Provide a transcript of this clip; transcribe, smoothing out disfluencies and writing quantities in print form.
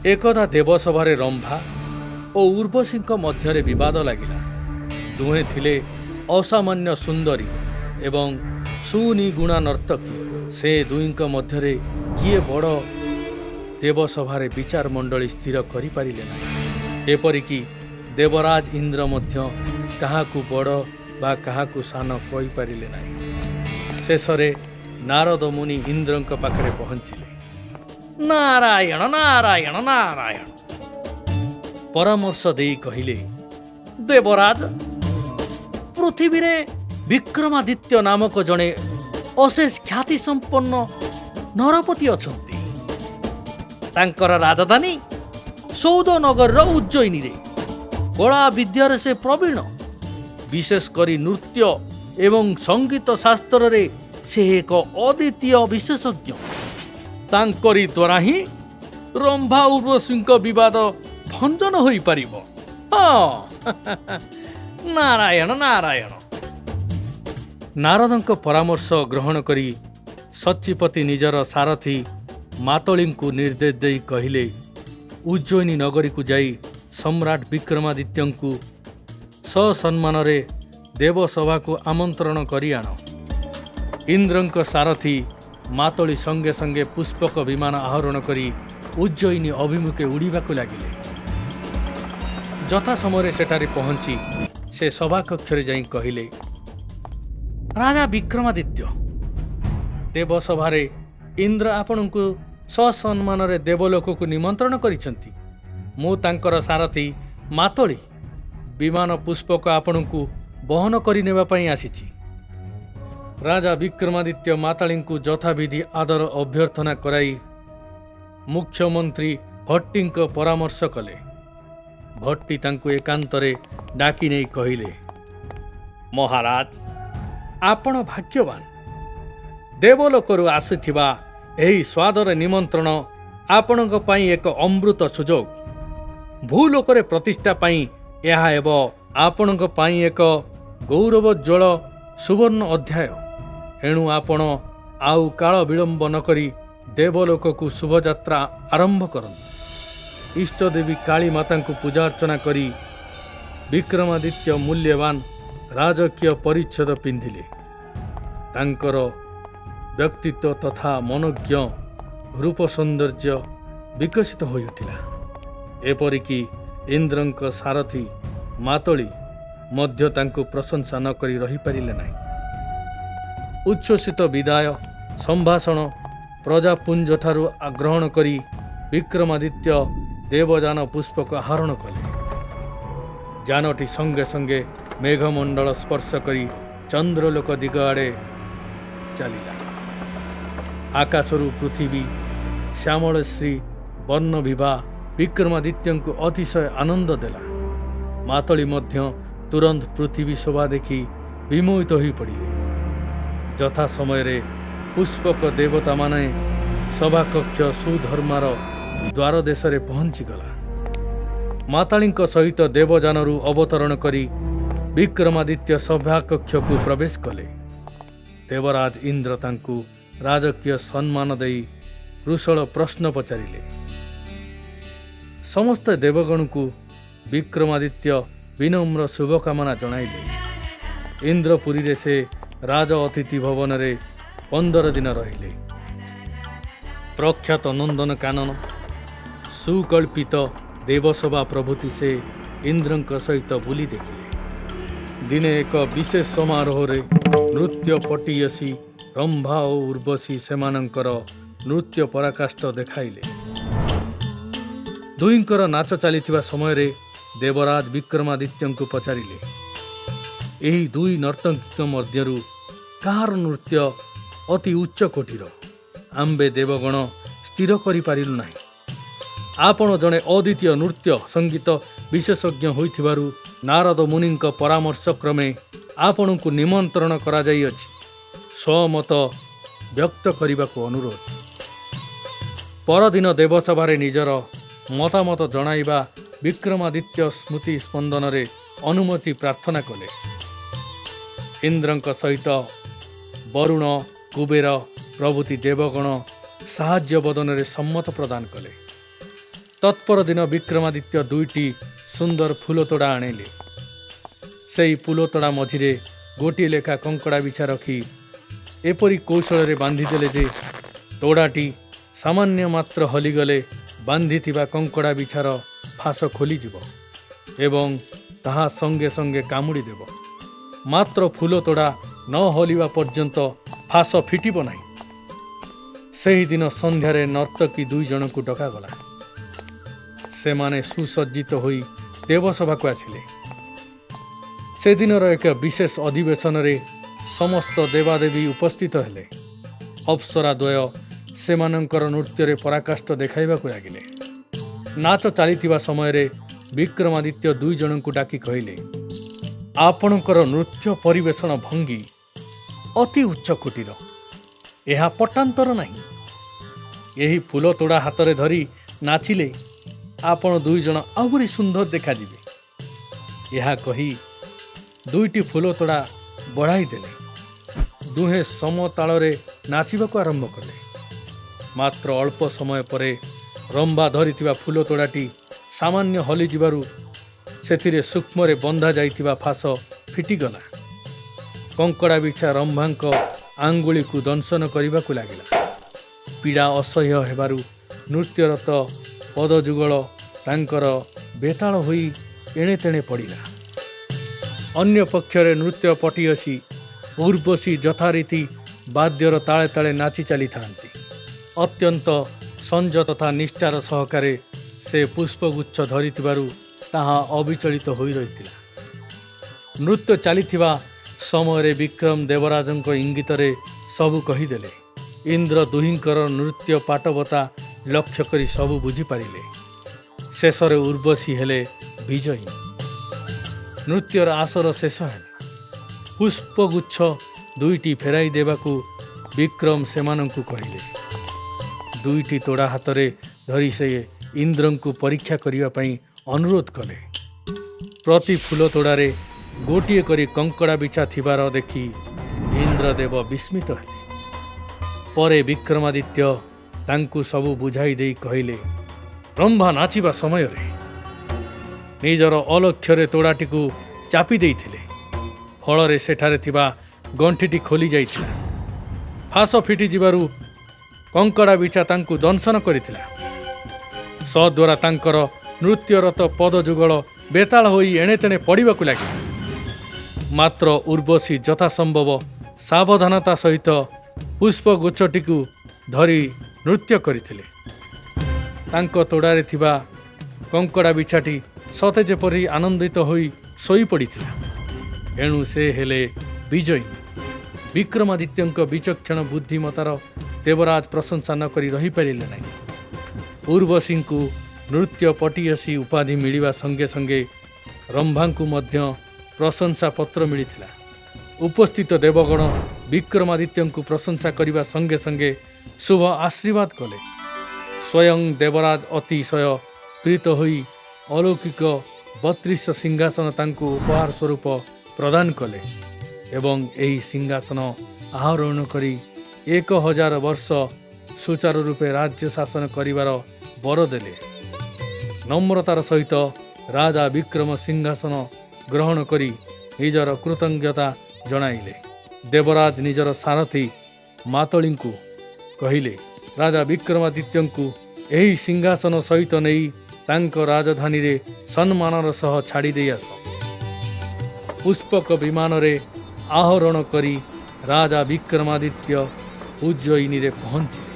ଏକଦା ଦେବସଭାରେ ରମ୍ଭା ଓ ଉର୍ବଶୀଙ୍କ ମଧ୍ୟରେ ବିବାଦ ଲାଗିଲା। ଦୁହେଁ ଥିଲେ ଅସାମାନ୍ୟ ସୁନ୍ଦରୀ ଏବଂ ସୁନିଗୁଣା ନର୍ତ୍ତକୀ। ସେ ଦୁହିଁଙ୍କ ମଧ୍ୟରେ କିଏ ବଡ଼, ଦେବସଭାରେ ବିଚାର ମଣ୍ଡଳୀ ସ୍ଥିର କରିପାରିଲେ ନାହିଁ। ଏପରିକି ଦେବରାଜ ଇନ୍ଦ୍ର ମଧ୍ୟ କାହାକୁ ବଡ଼ ବା କାହାକୁ ସାନ କହିପାରିଲେ ନାହିଁ। ଶେଷରେ ନାରଦ ମୁନି ଇନ୍ଦ୍ରଙ୍କ ପାଖରେ ପହଞ୍ଚିଲେ। ନାରାୟଣ ନାରାୟଣ ନାରାୟଣ। ପରାମର୍ଶ ଦେଇ କହିଲେ, ଦେବରାଜ, ପୃଥିବୀରେ ବିକ୍ରମାଦିତ୍ୟ ନାମକ ଜଣେ ଅଶେଷ ଖ୍ୟାତି ସମ୍ପନ୍ନ ନରପତି ଅଛନ୍ତି। ତାଙ୍କର ରାଜଧାନୀ ସୌଦନଗରର ଉଜ୍ଜୟିନୀରେ। କଳା ବିଦ୍ୟାରେ ସେ ପ୍ରବୀଣ। ବିଶେଷ କରି ନୃତ୍ୟ ଏବଂ ସଙ୍ଗୀତ ଶାସ୍ତ୍ରରେ ସେ ଏକ ଅଦ୍ୱିତୀୟ ବିଶେଷଜ୍ଞ। ତାଙ୍କରି ଦ୍ୱାରା ହିଁ ରମ୍ଭା ଉର୍ବଶୀଙ୍କ ବିବାଦ ଭଞ୍ଜନ ହୋଇପାରିବ। ହଁ, ନାରାୟଣ ନାରାୟଣ। ନାରଦଙ୍କ ପରାମର୍ଶ ଗ୍ରହଣ କରି ସଚ୍ଚିପତି ନିଜର ସାରଥୀ ମାତଳିଙ୍କୁ ନିର୍ଦ୍ଦେଶ ଦେଇ କହିଲେ, ଉଜ୍ଜୟିନୀ ନଗରୀକୁ ଯାଇ ସମ୍ରାଟ ବିକ୍ରମାଦିତ୍ୟଙ୍କୁ ସସମ୍ମାନରେ ଦେବସଭାକୁ ଆମନ୍ତ୍ରଣ କରି ଆଣ। ଇନ୍ଦ୍ରଙ୍କ ସାରଥୀ ମାତଳି ସଙ୍ଗେ ସଙ୍ଗେ ପୁଷ୍ପକ ବିମାନ ଆରୋହଣ କରି ଉଜ୍ଜୟିନୀ ଅଭିମୁଖେ ଉଡ଼ିବାକୁ ଲାଗିଲେ। ଯଥା ସମୟରେ ସେଠାରେ ପହଞ୍ଚି ସେ ସଭାକକ୍ଷରେ ଯାଇ କହିଲେ, ରାଜା ବିକ୍ରମାଦିତ୍ୟ, ଦେବସଭାରେ ଇନ୍ଦ୍ର ଆପଣଙ୍କୁ ସସମ୍ମାନରେ ଦେବଲୋକକୁ ନିମନ୍ତ୍ରଣ କରିଛନ୍ତି। ମୁଁ ତାଙ୍କର ସାରଥୀ ମାତଳି ବିମାନ ପୁଷ୍ପକ ଆପଣଙ୍କୁ ବହନ କରିନେବା ପାଇଁ ଆସିଛି। ରାଜା ବିକ୍ରମାଦିତ୍ୟ ମାତାଳୀଙ୍କୁ ଯଥାବିଧି ଆଦର ଅଭ୍ୟର୍ଥନା କରାଇ ମୁଖ୍ୟମନ୍ତ୍ରୀ ଭଟ୍ଟିଙ୍କ ପରାମର୍ଶ କଲେ। ଭଟ୍ଟି ତାଙ୍କୁ ଏକାନ୍ତରେ ଡାକି ନେଇ କହିଲେ, ମହାରାଜ, ଆପଣ ଭାଗ୍ୟବାନ। ଦେବଲୋକରୁ ଆସୁଥିବା ଏହି ସ୍ୱାଦର ନିମନ୍ତ୍ରଣ ଆପଣଙ୍କ ପାଇଁ ଏକ ଅମୃତ ସୁଯୋଗ। ଭୂଲୋକରେ ପ୍ରତିଷ୍ଠା ପାଇଁ ଏହା ହେବ ଆପଣଙ୍କ ପାଇଁ ଏକ ଗୌରବୋଜ୍ଜ୍ୱଳ ସୁବର୍ଣ୍ଣ ଅଧ୍ୟାୟ। ଏଣୁ ଆପଣ ଆଉ କାଳ ବିଳମ୍ବ ନ କରି ଦେବଲୋକକୁ ଶୁଭଯାତ୍ରା ଆରମ୍ଭ କରନ୍ତୁ। ଇଷ୍ଟଦେବୀ କାଳୀ ମାତାଙ୍କୁ ପୂଜାର୍ଚ୍ଚନା କରି ବିକ୍ରମାଦିତ୍ୟ ମୂଲ୍ୟବାନ ରାଜକୀୟ ପରିଚ୍ଛଦ ପିନ୍ଧିଲେ। ତାଙ୍କର ବ୍ୟକ୍ତିତ୍ୱ ତଥା ମନୋଜ୍ଞ ରୂପ ସୌନ୍ଦର୍ଯ୍ୟ ବିକଶିତ ହୋଇଉଠିଲା। ଏପରିକି ଇନ୍ଦ୍ରଙ୍କ ସାରଥୀ ମାତଳି ମଧ୍ୟ ତାଙ୍କୁ ପ୍ରଶଂସା ନ କରି ରହିପାରିଲେ ନାହିଁ। ଉଚ୍ଛ୍ୱସିତ ବିଦାୟ ସମ୍ଭାଷଣ ପ୍ରଜାପୁଞ୍ଜଠାରୁ ଗ୍ରହଣ କରି ବିକ୍ରମାଦିତ୍ୟ ଦେବଯାନ ପୁଷ୍ପକ ଆରୋହଣ କଲେ। ଯାନଟି ସଙ୍ଗେ ସଙ୍ଗେ ମେଘମଣ୍ଡଳ ସ୍ପର୍ଶ କରି ଚନ୍ଦ୍ରଲୋକ ଦିଗ ଆଡ଼େ ଚାଲିଲା। ଆକାଶରୁ ପୃଥିବୀ ଶ୍ୟାମଳଶ୍ରୀ ବର୍ଣ୍ଣବିଭା ବିକ୍ରମାଦିତ୍ୟଙ୍କୁ ଅତିଶୟ ଆନନ୍ଦ ଦେଲା। ମାତଳି ମଧ୍ୟ ତୁରନ୍ତ ପୃଥିବୀ ଶୋଭା ଦେଖି ବିମୋହିତ ହୋଇପଡ଼ିଲେ। ଯଥା ସମୟରେ ପୁଷ୍ପକ ଦେବତାମାନେ ସଭାକକ୍ଷ ସୁଧର୍ମାର ଦ୍ୱାରଦେଶରେ ପହଞ୍ଚିଗଲା। ମାତାଳୀଙ୍କ ସହିତ ଦେବଯାନରୁ ଅବତରଣ କରି ବିକ୍ରମାଦିତ୍ୟ ସଭାକକ୍ଷକୁ ପ୍ରବେଶ କଲେ। ଦେବରାଜ ଇନ୍ଦ୍ର ତାଙ୍କୁ ରାଜକୀୟ ସମ୍ମାନ ଦେଇ କୁଶଳ ପ୍ରଶ୍ନ ପଚାରିଲେ। ସମସ୍ତ ଦେବଗଣଙ୍କୁ ବିକ୍ରମାଦିତ୍ୟ ବିନମ୍ର ଶୁଭକାମନା ଜଣାଇଲେ। ଇନ୍ଦ୍ରପୁରୀରେ ସେ ରାଜ ଅତିଥି ଭବନରେ 15 ଦିନ ରହିଲେ। ପ୍ରଖ୍ୟାତ ନନ୍ଦନକାନନ, ସୁକଳ୍ପିତ ଦେବସଭା ପ୍ରଭୃତି ସେ ଇନ୍ଦ୍ରଙ୍କ ସହିତ ବୁଲି ଦେଖିଲେ। ଦିନେ ଏକ ବିଶେଷ ସମାରୋହରେ ନୃତ୍ୟ ପଟୀୟସୀ ରମ୍ଭା ଓ ଉର୍ବଶୀ ସେମାନଙ୍କର ନୃତ୍ୟ ପରାକାଷ୍ଠା ଦେଖାଇଲେ। ଦୁହିଁଙ୍କର ନାଚ ଚାଲିଥିବା ସମୟରେ ଦେବରାଜ ବିକ୍ରମାଦିତ୍ୟଙ୍କୁ ପଚାରିଲେ, ଏହି ଦୁଇ ନର୍ତ୍ତକୀଙ୍କ ମଧ୍ୟରୁ କାହାର ନୃତ୍ୟ ଅତି ଉଚ୍ଚ କୋଟିର? ଆମ୍ଭେ ଦେବଗଣ ସ୍ଥିର କରିପାରିଲୁ ନାହିଁ। ଆପଣ ଜଣେ ଅଦ୍ୱିତୀୟ ନୃତ୍ୟ ସଙ୍ଗୀତ ବିଶେଷଜ୍ଞ ହୋଇଥିବାରୁ ନାରଦ ମୁନିଙ୍କ ପରାମର୍ଶ କ୍ରମେ ଆପଣଙ୍କୁ ନିମନ୍ତ୍ରଣ କରାଯାଇଅଛି। ସ୍ୱମତ ବ୍ୟକ୍ତ କରିବାକୁ ଅନୁରୋଧ। ପରଦିନ ଦେବସଭାରେ ନିଜର ମତାମତ ଜଣାଇବା ବିକ୍ରମାଦିତ୍ୟ ସ୍ମୃତି ସ୍ପନ୍ଦନରେ ଅନୁମତି ପ୍ରାର୍ଥନା କଲେ। ଇନ୍ଦ୍ରଙ୍କ ସହିତ ବରୁଣ, କୁବେର ପ୍ରଭୃତି ଦେବଗଣ ସାହାଯ୍ୟ ବଦନରେ ସମ୍ମତ ପ୍ରଦାନ କଲେ। ତତ୍ପର ଦିନ ବିକ୍ରମାଦିତ୍ୟ ଦୁଇଟି ସୁନ୍ଦର ଫୁଲତୋଡ଼ା ଆଣିଲେ। ସେଇ ଫୁଲତୋଡ଼ା ମଝିରେ ଗୋଟିଏ ଲେଖା କଙ୍କଡ଼ା ବିଛା ରଖି ଏପରି କୌଶଳରେ ବାନ୍ଧିଦେଲେ ଯେ ତୋଡ଼ାଟି ସାମାନ୍ୟ ମାତ୍ର ହଲିଗଲେ ବାନ୍ଧିଥିବା କଙ୍କଡ଼ା ବିଛାର ଫାଶ ଖୋଲିଯିବ ଏବଂ ତାହା ସଙ୍ଗେ ସଙ୍ଗେ କାମୁଡ଼ି ଦେବ। ମାତ୍ର ଫୁଲତୋଡ଼ା ନ ହଲିବା ପର୍ଯ୍ୟନ୍ତ ଫାଶ ଫିଟିବ ନାହିଁ। ସେହିଦିନ ସନ୍ଧ୍ୟାରେ ନର୍ତ୍ତକୀ ଦୁଇ ଜଣଙ୍କୁ ଡକାଗଲା। ସେମାନେ ସୁସଜ୍ଜିତ ହୋଇ ଦେବସଭାକୁ ଆସିଲେ। ସେଦିନର ଏକ ବିଶେଷ ଅଧିବେଶନରେ ସମସ୍ତ ଦେବାଦେବୀ ଉପସ୍ଥିତ ହେଲେ। ଅପ୍ସରା ଦ୍ୱୟ ସେମାନଙ୍କର ନୃତ୍ୟରେ ପରାକାଷ୍ଠ ଦେଖାଇବାକୁ ଲାଗିଲେ। ନାଚ ଚାଲିଥିବା ସମୟରେ ବିକ୍ରମାଦିତ୍ୟ ଦୁଇ ଜଣଙ୍କୁ ଡାକି କହିଲେ, ଆପଣଙ୍କର ନୃତ୍ୟ ପରିବେଷଣ ଭଙ୍ଗୀ ଅତି ଉଚ୍ଚ କୋଟିର। ଏହା ପଟାନ୍ତର ନାହିଁ। ଏହି ଫୁଲ ତୋଡ଼ା ହାତରେ ଧରି ନାଚିଲେ ଆପଣ ଦୁଇ ଜଣ ଆହୁରି ସୁନ୍ଦର ଦେଖାଯିବେ। ଏହା କହି ଦୁଇଟି ଫୁଲ ତୋଡ଼ା ବଢ଼ାଇ ଦେଲେ। ଦୁହେଁ ସମତାଳରେ ନାଚିବାକୁ ଆରମ୍ଭ କଲେ। ମାତ୍ର ଅଳ୍ପ ସମୟ ପରେ ରମ୍ଭା ଧରିଥିବା ଫୁଲ ତୋଡ଼ାଟି ସାମାନ୍ୟ ହଲିଯିବାରୁ ସେଥିରେ ସୂକ୍ଷ୍ମରେ ବନ୍ଧା ଯାଇଥିବା ଫାଶ ଫିଟିଗଲା। କଙ୍କଡ଼ା ବିଛା ରମ୍ଭାଙ୍କ ଆଙ୍ଗୁଳିକୁ ଦଂଶନ କରିବାକୁ ଲାଗିଲା। ପୀଡ଼ା ଅସହ୍ୟ ହେବାରୁ ନୃତ୍ୟରତ ପଦଯୁଗଳ ତାଙ୍କର ବେତାଳ ହୋଇ ଏଣେ ତେଣେ ପଡ଼ିଲା। ଅନ୍ୟ ପକ୍ଷରେ ନୃତ୍ୟ ପଟିୟସୀ ଉର୍ବଶୀ ଯଥାରୀତି ବାଦ୍ୟର ତାଳେ ତାଳେ ନାଚି ଚାଲିଥାନ୍ତି। ଅତ୍ୟନ୍ତ ସଂଯ ତଥା ନିଷ୍ଠାର ସହକାରେ ସେ ପୁଷ୍ପଗୁଚ୍ଛ ଧରିଥିବାରୁ ତାହା ଅବିଚଳିତ ହୋଇ ରହିଥିଲା। ନୃତ୍ୟ ଚାଲିଥିବା ସମୟରେ ବିକ୍ରମ ଦେବରାଜଙ୍କ ଇଙ୍ଗିତରେ ସବୁ କହିଦେଲେ। ଇନ୍ଦ୍ର ଦୁହିଁଙ୍କର ନୃତ୍ୟ ପାଟବତା ଲକ୍ଷ୍ୟ କରି ସବୁ ବୁଝିପାରିଲେ। ଶେଷରେ ଉର୍ବଶୀ ହେଲେ ବିଜୟୀ। ନୃତ୍ୟର ଆସର ଶେଷ ହେଲା। ପୁଷ୍ପଗୁଚ୍ଛ ଦୁଇଟି ଫେରାଇ ଦେବାକୁ ବିକ୍ରମ ସେମାନଙ୍କୁ କହିଲେ। ଦୁଇଟି ତୋଡ଼ା ହାତରେ ଧରି ସେ ଇନ୍ଦ୍ରଙ୍କୁ ପରୀକ୍ଷା କରିବା ପାଇଁ ଅନୁରୋଧ କଲେ। ପ୍ରତି ଫୁଲ ତୋଡ଼ାରେ ଗୋଟିଏ କରି କଙ୍କଡ଼ା ବିଛା ଥିବାର ଦେଖି ଇନ୍ଦ୍ରଦେବ ବିସ୍ମିତ ହେଲେ। ପରେ ବିକ୍ରମାଦିତ୍ୟ ତାଙ୍କୁ ସବୁ ବୁଝାଇ ଦେଇ କହିଲେ, ରମ୍ଭା ନାଚିବା ସମୟରେ ନିଜର ଅଲକ୍ଷ୍ୟରେ ତୋଡ଼ାଟିକୁ ଚାପି ଦେଇଥିଲେ। ଫଳରେ ସେଠାରେ ଥିବା ଗଣ୍ଠିଟି ଖୋଲି ଯାଇଥିଲା। ଫାଶ ଫିଟିଯିବାରୁ କଙ୍କଡ଼ା ବିଛା ତାଙ୍କୁ ଦଂଶନ କରିଥିଲା। ସଦ୍ୱାରା ତାଙ୍କର ନୃତ୍ୟରତ ପଦଯୁଗଳ ବେତାଳ ହୋଇ ଏଣେତେଣେ ପଡ଼ିବାକୁ ଲାଗିଲା। ମାତ୍ର ଉର୍ବଶୀ ଯଥାସମ୍ଭବ ସାବଧାନତା ସହିତ ପୁଷ୍ପଗୁଚ୍ଛଟିକୁ ଧରି ନୃତ୍ୟ କରିଥିଲେ। ତାଙ୍କ ତୋଡ଼ାରେ ଥିବା କଙ୍କଡ଼ା ବିଛାଟି ସତେ ଯେପରି ଆନନ୍ଦିତ ହୋଇ ଶୋଇପଡ଼ିଥିଲା। ଏଣୁ ସେ ହେଲେ ବିଜୟୀ। ବିକ୍ରମାଦିତ୍ୟଙ୍କ ବିଚକ୍ଷଣ ବୁଦ୍ଧିମତାର ଦେବରାଜ ପ୍ରଶଂସା ନ କରି ରହିପାରିଲେ ନାହିଁ। ଉର୍ବଶୀଙ୍କୁ ନୃତ୍ୟ ପଟିୟସୀ ଉପାଧି ମିଳିବା ସଙ୍ଗେ ସଙ୍ଗେ ରମ୍ଭାଙ୍କୁ ମଧ୍ୟ ପ୍ରଶଂସା ପତ୍ର ମିଳିଥିଲା। ଉପସ୍ଥିତ ଦେବଗଣ ବିକ୍ରମାଦିତ୍ୟଙ୍କୁ ପ୍ରଶଂସା କରିବା ସଙ୍ଗେ ସଙ୍ଗେ ଶୁଭ ଆଶୀର୍ବାଦ କଲେ। ସ୍ୱୟଂ ଦେବରାଜ ଅତିଶୟ ପ୍ରୀତ ହୋଇ ଅଲୌକିକ 32 ସିଂହାସନ ତାଙ୍କୁ ଉପହାର ସ୍ୱରୂପ ପ୍ରଦାନ କଲେ ଏବଂ ଏହି ସିଂହାସନ ଆରୋହଣ କରି 1000 ବର୍ଷ ସୁଚାରୁ ରୂପେ ରାଜ୍ୟ ଶାସନ କରିବାର ବର ଦେଲେ। ନମ୍ରତାର ସହିତ ରାଜା ବିକ୍ରମ ସିଂହାସନ ଗ୍ରହଣ କରି ନିଜର କୃତଜ୍ଞତା ଜଣାଇଲେ। ଦେବରାଜ ନିଜର ସାରଥୀ ମାତଳିଙ୍କୁ କହିଲେ, ରାଜା ବିକ୍ରମାଦିତ୍ୟଙ୍କୁ ଏହି ସିଂହାସନ ସହିତ ନେଇ ତାଙ୍କ ରାଜଧାନୀରେ ସମ୍ମାନର ସହ ଛାଡ଼ି ଦେଇ ଆସ। ପୁଷ୍ପକ ବିମାନରେ ଆରୋହଣ କରି ରାଜା ବିକ୍ରମାଦିତ୍ୟ ଉଜ୍ଜୟିନୀରେ ପହଞ୍ଚିଲେ।